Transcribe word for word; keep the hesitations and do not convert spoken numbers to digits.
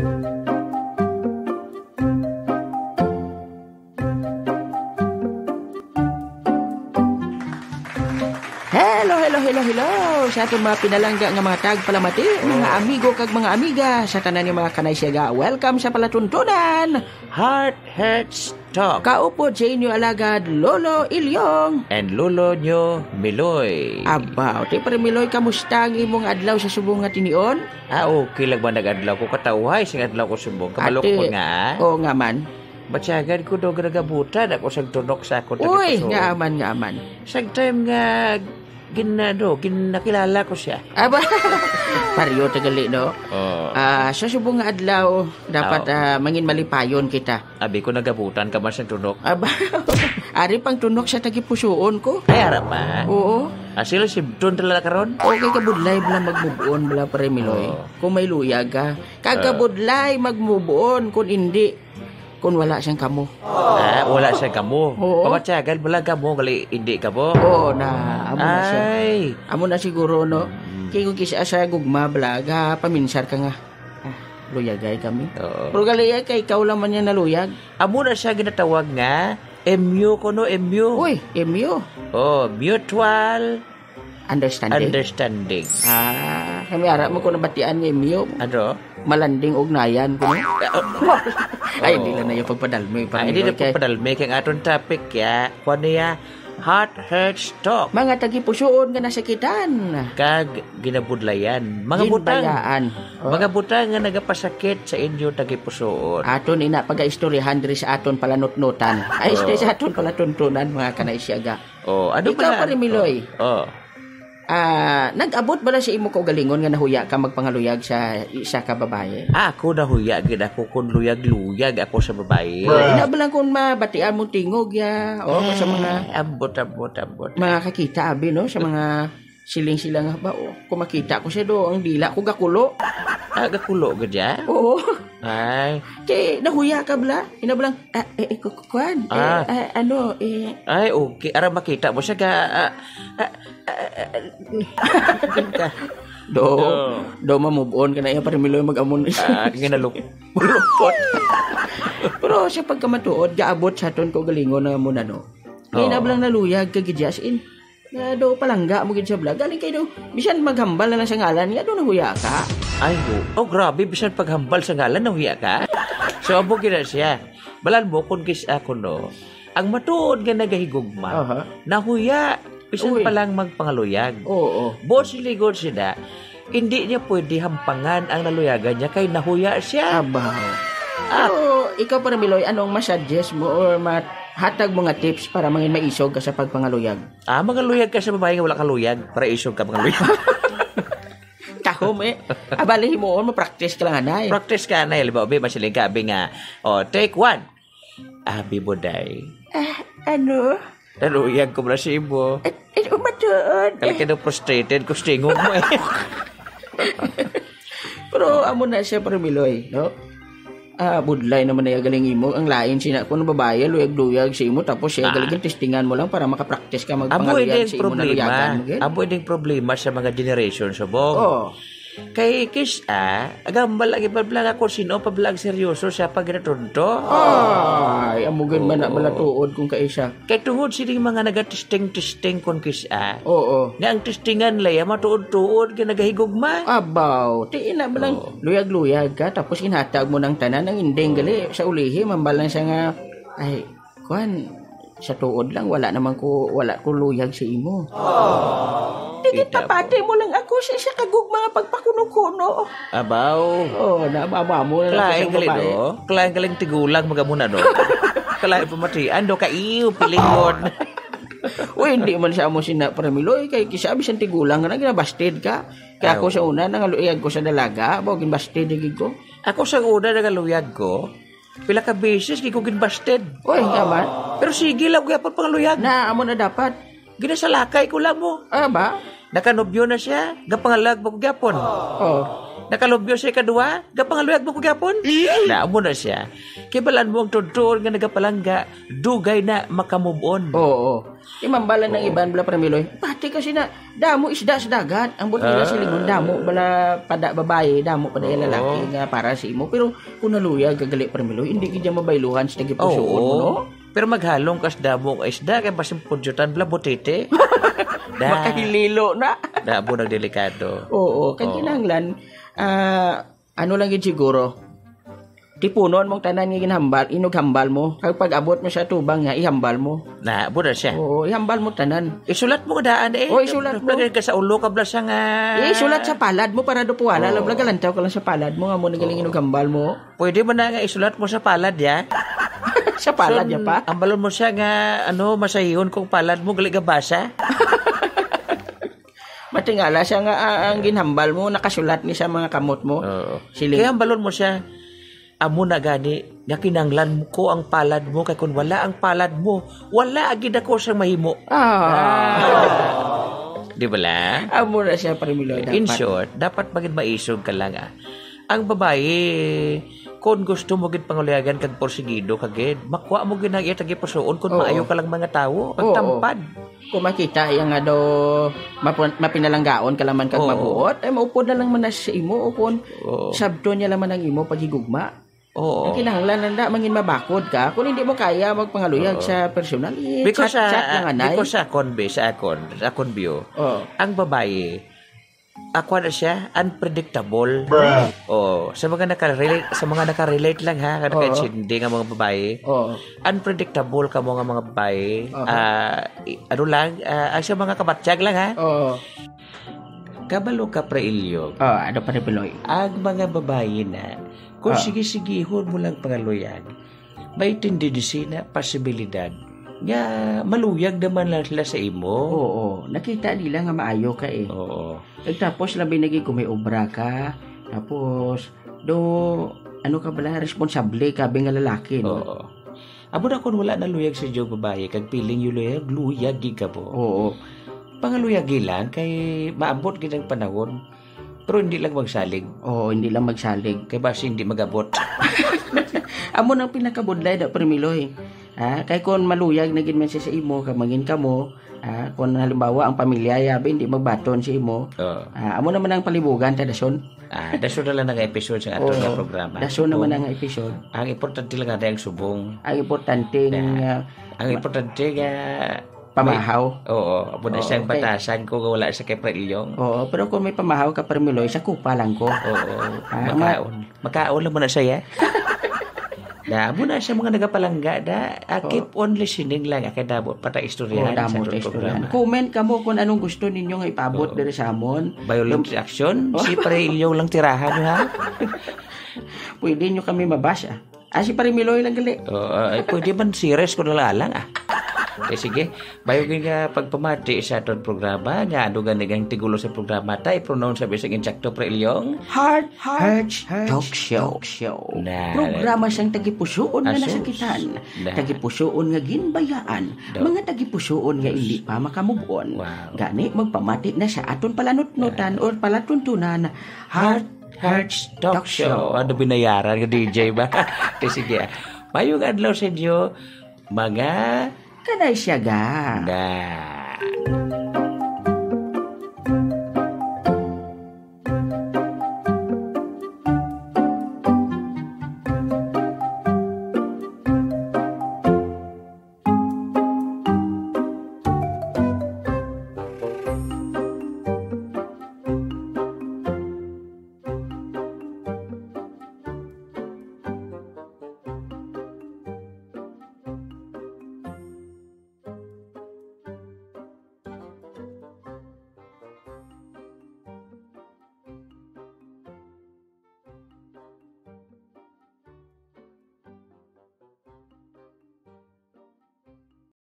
Hello, hello, hello, hello sa aton mga pinalangga nga mga tagpalamati, mga amigo kag mga amiga, sa tanan nga mga kanay siyaga. Welcome sa Palatuntunan, Heart Hurts Talk. Kaupod sa inyo alagad, Lolo Ilyong. And Lolo nyo, Miloy. Abaw, ti Pare Miloy, kamusta ang imong adlaw sa subong nga tinion? Ah, okay lang ba nag-adlaw ko? Katawhay sing adlaw ko subong. Kabalo ko Ate, nga, ah. Oo nga man. Batyagan ko daw nagabutan ako sang tunok sa akon Uy, tagipusoon. Nga aman, nga aman. Sag time nga gin-, ano, gin-, nakilala ko siya. Aba, pareho ta gali, no? Oo. Ah, sa subong nga adlaw, dapat, Oo. ah, mangin malipayon kita. Abi ko, nagabutan ka man sang tunok. Aba, ari pang tunok sa tagipusoon ko. Ay, ara pa. Oo. Ah, sila si Don talaga karon? Okay, kabudlay bala mag-move on bala, Pare Miloy. Oo. Kung may luyag ka. Ah. Kagabudlay mag-move on kung hindi. Kung wala siyang kamo. Ah, wala siyang kamo. Oo. Pamatyagan mo lang kamo, gali, hindi kamo. Oo, na, amo na siya. Ay. Amo na siguro, no? Mm. Kay kung kis-a sa gugma, bala, ga, paminsar ka nga. Ah, luyagay kami. Oo. Pero gali, ay, kay ikaw lang man niya naluyag. Amo na siya ginatawag nga M U kuno, M U. Uy, M U. Oh, mutual Understanding? Understanding. Ah, kami ara mo ko nabatian nga M U. Ano? Malanding ugnayan ko, no? Ah, oh. Ay, hindi lang na yung pagpadalmi, Ah, hindi na Panginoon, kay pagpadalmi kay ang aton topic, ya. Kuwan niya, Heart Hurts Talk. Mga tagipusoon nga nasakitan. Kag ginabudlayan. Mga butang. Ginbayaan. Oh. Mga butang nga nagapasakit sa inyo tagipusoon. Aton ina pagaistoryahan diri sa aton palanutnutan. Ay, Oh. sa aton palatuntunan, mga kanay siyaga. Oh, ano Ikaw, pala? Pare Miloy. Oh, oh. Ah, nag-abot bala sa imo kaugalingon nga nahuya ka magpangaluyag sa isa ka babayi? Ah, ako nahuya gid ako kung luyag-luyag ako sa babayi. Ina ba lang kung mabatian mo tingog ya? O, sa mga Eh, ambot, ambot, ambot. Mga kakita, abi, no? Sa mga siling sila nga ba, oh, kung makita ko siya do, ang dila ko gakulo. Ah, gakulo gid ya? Oo. Ay. Kay nahuya ka bala? Ina ba lang, ah, eh, eh, ku-, ku-, kuan? Eh, Ah. ah, ano, eh. Ay, okay. Ara makita mo siya ka, ah, ah, ah, ah, Do, Oh. do ma-move on ka na iya, Pare Miloy, mag-amon. Ah, ginalupot. Pero sa pagkamatuod, gaabot sa aton kaugalingon na mo na, no? May Oo. nablang naluyag ka gid, as in, nga do palangga mo gid sa vlog. Galing kay do, bisan maghambal na lang sa ngalan, nga do nahuya ka. Ay, do. Oh, grabe, bisan paghambal sa ngalan, nahuya ka? So, amo gid na siya. Balan mo, kung kis ako, no, ang matuod nga nagahigugma, Aha. nahuya, bisan Uy. pa lang magpangaluyag. Oo. Boss, ligod sila, hindi niya pwede hampangan ang naluyagan niya kay nahuya siya. Aba. Ah. Pero ikaw, Pare Miloy, anong masuggest mo or mahatag mo nga tips para mangin maisog ka sa pagpangaluyag? Ah, mangaluyag ka sa babae nga wala ka luyag, para isog ka mangaluyag. Tahom eh. Abali, himuon mo, practice ka lang, anay. Practice ka, anay. Halimbawa, bi, masiling ka, abi nga, oh, take one. Abi, buday. Ah, ano? Naluyag ko bala sa imo. Eh, eh, umatuon. Kali ka daw frustrated, kustingog mo eh. Pero amo na siya, Pare Miloy, no? Ah, budlay naman na galing imo. Ang lain sina, kung babae, luyag-luyag sa imo, tapos siya Ah. galing testingan mo lang para makapractice ka Amo magpangaluyag din sa imo problema. naluyagan mo, gid. Amo din problema sa mga generation subong. Oh. Kay kis-a, agambal lagi pa bala nga kung sino pa bala ang seryoso siya pag ginatunto. Ay, amo gid man na Oo. bala tuod kung kaisa. Kay tungod sining mga nagatesting-testing kon kis-a, Oo. nga ang testingan nila ya matuod-tuod nga nagahigugma. Abaw, ti ina ba lang Oo. luyag-luyag ka, tapos inhatag mo ng tanan, ang ending gali, sa ulihi, mambal lang siya nga, ay, kuan, sa tuod lang, wala naman ko, wala ko luyag sa imo. Di gid Kita mo. papati mo lang ako sa isa ka gugma nga pagpakuno-kuno. Abaw. Oh, na, amo, amo na lang Kalain sa gali, babae. no? Kalain galing tigulang, magamuna, no? Kalain pamatian, do, kaiyo, pilingon. Uy, hindi man sa amo sina, Pare Miloy, kay kisa bisan tigulang na, ginabasted ka. Kaya ako Aw. sa una, nangaluyag ko sa dalaga, abo, ginbasted, gid ko. Ako sa una, nangaluyag ko, pila ka beses, gid ko ginbasted. Uy, nga man. Pero sige lang, gyapon pangaluyag. Na, amo na dapat. Ginasalakay ko lang mo. Ah, ba? Nakanobyo na siya, gapangalag mo ko gyapon. Oh. Nakalubyo siya kadua, gapangaluyag mo ko gyapon. Na, amo na siya. Kibalaan mo ang tuod-tuod nga nagapalangga, dugay na makamove on. Oo. Imambalan ng Oo. iban, bala, Premiloy. Pati kasi na, damo isda sa dagat. Ang buot nila Ah. silingon, damo bala pada babae, damo pada Oo. lalaki nga para sa imo. Pero kung naluyag ka gali, Premiloy, hindi gid mabayluhan sa tagipusuon mo, Oo. no? Pero maghalong kas damo nga isda, kay basin pudyutan bala, butete. Da. Makahililo na. Damo nagdelikado. Oo, kay Oo. kinahanglan, ah, ano lang gid siguro, tipunon mong tanan nga ginhambal, inughambal mo. Kag pag-abot mo sa tubang niya, ihambal mo. Na, amo na siya. Oo, ihambal mo tanan. Isulat mo daan eh. O, isulat mo. Lagay ka sa ulo ka bala siya nga Isulat sa palad mo para do puwala. Oo. Lang, galantaw ka lang sa palad mo, nga mo nagaling Oo. inughambal mo. Pwede man na nga isulat mo sa palad, ya? Sa palad So, niya pa? Hambalon mo siya nga, ano, masayihon kong palad mo, gali ka basa. Matingala siya nga, ah, ang ginhambal mo, nakasulat ni sa mga kamot mo. Oo. Siling. Kaya hambalon mo siya, "Amo na gani, nga kinahanglan ko ang palad mo, kay kung wala ang palad mo, wala gid ako sang mahimo." Ah. Ah. Di ba lang? Amo na siya, Premiloy, In dapat. short, dapat maging maisog ka lang, ah. Ang babae, kung gusto mo gid pangaluyagan kag porsigido ka gid, makuha mo gid ang iya tagipusuon kung Oo. maayo ka lang mga tawo, kag Oo. tampad. Kung makita iya nga daw mapu-, mapinalanggaon ka lang man kag Oo. mabuot, ay maupod na lang man na sa imo, o kung Oo. sabton niya lang man ang imo paghigugma. Oo. Ang kinahanglan lang na mangin mabakod ka, kung hindi mo kaya magpangaluyag Oo. sa personal, i-chat-chat ah, lang, anay. Because sa akon, be, sa akon, sa akon view, Oo. ang babae, ako na siya, unpredictable. Bruh. Oo. Sa mga nakarelate, sa mga nakarelate lang ha, kada Oo. kaintindi nga mga babae. Oo. Unpredictable ka mo nga mga babae. Oo. Ah, i-, ano lang, ah, ang sa mga kabatyag lang ha. Oo. Kabalo ka, Pre Ilyog. Oh, ano, Pre Piloy? Ang mga babae na, kung Ah. sige-sigihon mo lang pangaluyan, may tendency na posibilidad nga maluyag naman lang sila sa imo. Oo, nakita nila nga maayo ka eh. Oo. Eh, tapos labi na gid kung may obra ka, tapos do, ano ka bala, responsable ka, bi nga lalaki, no? Oo. Amo na kung wala na luyag sa inyong babae, kag feeling you luyag, luyag gid ka po. Oo. Pangaluyagi lang, kay maabot gid ang panahon. Pero hindi lang magsalig. Oo, hindi lang magsalig. Kay basi hindi magabot. Amo nang pinakabudlay da, Premiloy. Ha? Kay kung maluyag na gid man siya sa imo, kag mangin kamo, ha? Kung halimbawa, ang pamilya, yabi, hindi magbaton sa imo, Oo. ha? Amo naman ang palibugan, ta dason. Ah, dason na lang ang episode sa aton Oo. nga programa. Dason naman Oo. ang episode. Ang importante lang nga ang subong. Ang importante Na, nga ang ma- importante nga Pamahaw? Oo, amo na Oo, siyang okay. batasan ko nga wala sa kay Pre Ilyong. Oo, pero kung may pamahaw ka, Premiloy, sa kupa lang ko. Oo, Ah, makaon. Makaon lang mo na siya. Na, amo na siya mga nagapalangga, da. Ah, Oo. keep on listening lang, ah, kay damo pa ta istoryahan Oo, damo sa ta atong istoryahan. programa. Comment kamo kung anong gusto ninyo nga ipaabot Oo. diri sa amon. Violent Yung reaction, Oh. si Pre Ilyong lang tirahan nyo, ha? Pwede nyo kami mabasa. Ah, si Pare Miloy lang gali. Oo, ay, pwede man series ko na lang, ah. Eh, sige, bayo nga pagpamati sa aton programa, nga ano gani ang tigulo sa programa, ta, i-pronounce sa bisag insakto, Pre Ilyong? Heart, Heart, Heart Talk Show. Talk Show. Na. Programa sang tagipusuon nga Asus. nasakitan, Na. tagipusuon nga ginbayaan, Daw. mga tagipusuon nga Asus. hindi pa makamove on. Wow. Gani, magpamati na sa aton palanutnutan Na. or palatuntunan, Heart Hearts Talk Talk Show. Show. Ano, binayaran ka, D J ba? Di, sige, ah. Mayong adlaw sa inyo, mga Kanay siya ga. na.